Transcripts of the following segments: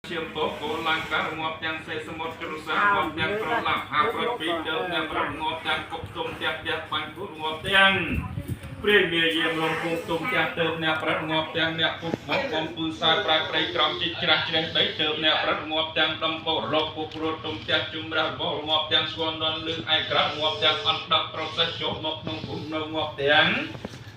ឈាមពោកូនឡើងការងាប់ទាំងសេសមុទ្រជ្រុសាងាប់ទាំងក្រឡាប់ហាប្រពីទៅទាំងប្រងាប់ទាំងកុកទុំផ្ទះផ្ទះបាញ់ពុងាប់ទាំងព្រាយមាយាមរំគងទុំផ្ទះទៅអ្នកប្រងាប់ទាំងអ្នកពុកមកបំពឺសាយប្រៃព្រៃក្រំជីច្រាស់ជ្រេះដីទៅអ្នកប្រងាប់ទាំងដំបរលកពុករត់ទុំផ្ទះជំរះរបស់ងាប់ទាំងស្គនដនលឺឯក្រងាប់ទាំងអន្តដប្រសេះចូលមកក្នុងភូមិនៅងាប់ទាំង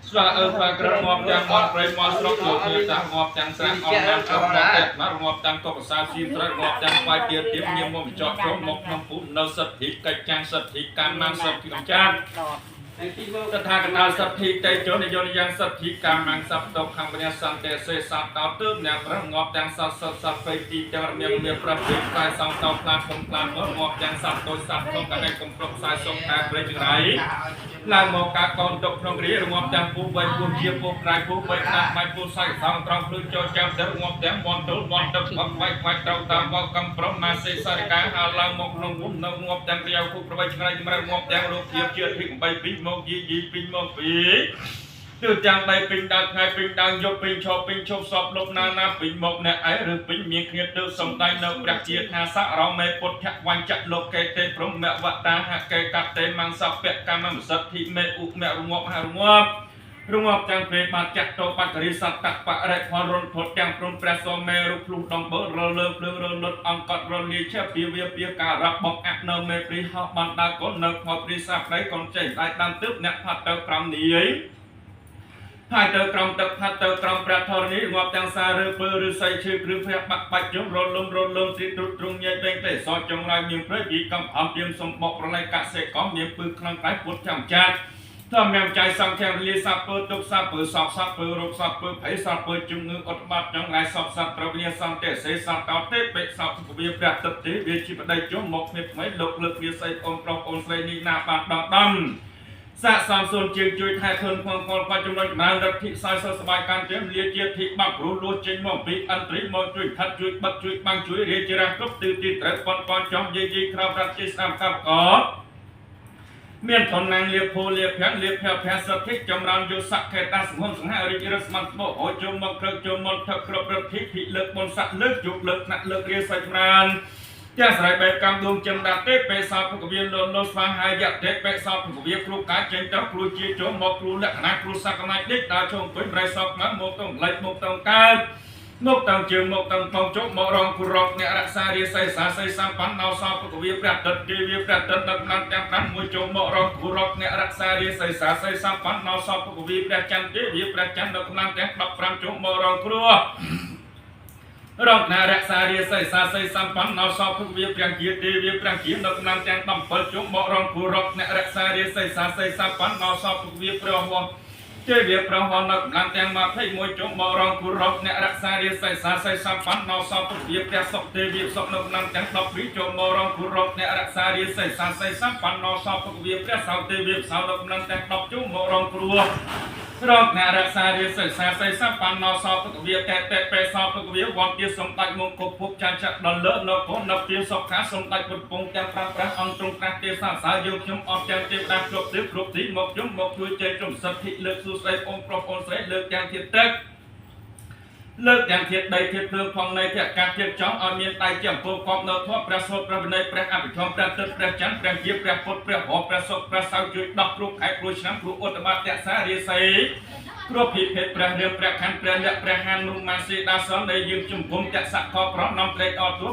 ស្វាអើស្វាក្រងាប់ទាំងមាត់ព្រៃមាត់ស្រុកចូលគ្នាតាងាប់ទាំងស្រះអងណាំចូលមកទាំងណាងាប់ទាំងកបសាស៊ីស្រែងាប់ទាំងស្វាយទៀតទៀតញៀមមកបញ្ចក់ចូលមកក្នុងភូមិនៅសទ្ធិកិច្ចចាំងសទ្ធិកម្មសទ្ធិកំចាត់តថាកតាសទ្ធិតេជោនិយនយ៉ាងសទ្ធិកម្មងសពតខំបញ្ញាសន្តិសេសតោទើបអ្នកប្រងាប់ទាំងសត្វសត្វសត្វព្រៃទីទាំងរមៀមមានប្រភេទខ្សែសងតោផ្លាតធំផ្លាតមកងាប់ទាំងសត្វតូចសត្វធំកណេកំប្រុកខ្សែសុកតែព្រៃចង្រៃឡើងមកកាកូនទុកក្នុងរារងាប់ទាំងពូបីពូជាពូក្រៃពូបីដាក់បាយពូសាច់សងត្រង់ភ្លឺចូលចាំទៅងាប់ទាំងមន់ទល់មន់ទឹកបបាច់បាច់ត្រូវតាមបកំប្រុសម៉ាសេសារិកាហាឡើងមកក្នុងវុំនៅងាប់ទាំងរាវគូប្របីឆ្ងាយចម្រើនងាប់ទាំងរូបភាពជាធិ8ពីមកយីយីពីមកពីទើចាំដៃពេញដើមថ្ងៃពេញដើមយប់ពេញឈប់ពេញឈប់សពលុបណាណាពេញមកអ្នកឯឬពេញមានគ្នាទើសំដែងនៅព្រះជាថាសរមេពុទ្ធវញ្ចលោកេទេព្រមវតាហកេកតេមង្សពកម្មមសិទ្ធិមេឧមរងាប់ហរងាប់រងាប់ទាំងព្រេបាទចាក់តោបត្តរិសតបរិផលរុនផុតទាំងព្រំព្រះសូមេរុភ្លុះដំបើរលើភ្លើងរលត់អង្គត់រលាយជាពីវាពីការរាប់បងអនៅមេព្រីហោះបានដើកូននៅខព្រីសាប្រៃកូនចេញដៃតាមទើបអ្នកផាត់ទៅក្រំនាយហើយទៅក្រំទឹកផាត់ទៅក្រំព្រះធរណីងាប់ទាំងសារឬពើឬសៃឈើគ្រឿងភៈបាក់បាច់ជុំរលំរលំទ្រីទ្រុទ្រង់ញែកបែងទេសចងរៃមានព្រៃពីកំអំទៀមសំបកប្រឡ័យកសិកម្មមានពឹសក្នុងកាយពុទ្ធចាំចាត់ធម្មញចៃសង្ឃរលាសាពើទុកសាពើសោកសាពើរោគសាពើភ័យសាពើជំងឺអត់បាត់ចង្រៃសពសត្វត្រូវវិញ្ញាសន្តិសេសតោទេបិសោសុខវិព្រះទឹកទេវាជាប្តីជុំមកគ្នាថ្មីលោកលើកវាស័យអូនប្រុសអូនស្រីនេះណាបានដងដំសាកសំសូនជាងជួយថែធនផងផលបច្ចុប្បន្នចម្រើនរដ្ឋិសាយសុខសบายកាន់ជាលាជាធិបាក់ព្រោះលួចចេញមកពីអន្តរិមកជួយថិតជួយបិទជួយបាំងជួយរាជរះគ្រប់ទិសទីត្រូវប៉ុនប៉ុនចំយាយីក្រោបរដ្ឋជាស្ដាំកបកមានធនណាងលាភូលាភៈលាភៈភៈសទ្ធិចម្រើនយុសក្ខេតាសមសង្ហារិជរស្មន្តបោជុំមកក្រឹកជុំមកថឹកគ្រប់រដ្ឋិភិលើកបុនស័កលើកយុកលើកថ្នាក់លើករាសៃចម្រើនទាំងស្រ័យបែបកម្មដួងចិនដាទេបេសោភគវិលលោស្វាហាយៈទេបេសោភគវិគ្រូកាចេញទៅគ្រូជាចូលមកគ្រូលក្ខណៈគ្រូសក្ខណៈដេកដើរជុំពេញប្រៃសោខ្មៅមកទៅលិចមកទៅកើតមកតាំងជើងមកតាំងផងជុកមករងគរកអ្នករក្សារាសីសាសីសម្បណ្ណោសោភគវិព្រះទិតទេវីព្រះទិតដឹកនាំទាំង5មួយចូលមករងគរកអ្នករក្សារាសីសាសីសម្បណ្ណោសោភគវិព្រះច័ន្ទទេវីព្រះច័ន្ទដឹកនាំទាំង15ចូលមករងគ្រោះរងណារក្សារាសីសាសីសម្បណ្ណោសោភគវិព្រះជាទេវីព្រះជាដឹកនាំទាំង17ជុំមករងគរកអ្នករក្សារាសីសាសីសម្បណ្ណោសោភគវិព្រះហោទេវប្រហនៅកម្លាំងទាំង21ជុំមករងគរពអ្នករក្សារាសីសាសីសម្បណ្ណោសោពវិព្រះសុខទេវសុខនៅកម្លាំងទាំង12ជុំមករងគរពអ្នករក្សារាសីសាសីសម្បណ្ណោសោពវិព្រះសោទេវសោនៅកម្លាំងទាំង10ជុំមករងគ្រោះរកអ្នករក្សារាសីសាសីសម្បណ្ណោសោពវិតេតេបេសោពវិវន្តជាសម្ដេចមង្គលភពចាចាដល់លើនៅកូននៅទាសុខាសម្ដេចពុទ្ធពងទាំង5ព្រះអង្គទ្រង់ត្រាស់ទេសាសាយើងខ្ញុំអត់ទាំងទេវតាគ្រប់ទិសគ្រប់ទីមកខ្ញុំមកជួយចែកជំសិទ្ធិលើកសួស្តីអូនប្រុសអូនស្រីលើកទាំងធាតុទឹកលើកទាំងធាតុដីធាតុភ្លើងផងនៃធាតុអាកាសធាតុចង់ឲ្យមានដៃជាអំពើកប់នៅធម៌ព្រះសូត្រព្រះវិន័យព្រះអភិធម្មព្រះទឹកព្រះច័ន្ទព្រះជាព្រះពុទ្ធព្រះហោព្រះសុខព្រះសៅជួយដោះគ្រប់ខែគ្រប់ឆ្នាំគ្រប់ឧត្តមតសារាសីគ្រប់ភិភេទព្រះរាមព្រះខណ្ឌព្រះលក្ខព្រះហានុមានសីដាសនដែលយើងជំគុំតសៈកប្រណំត្រេកអរទួ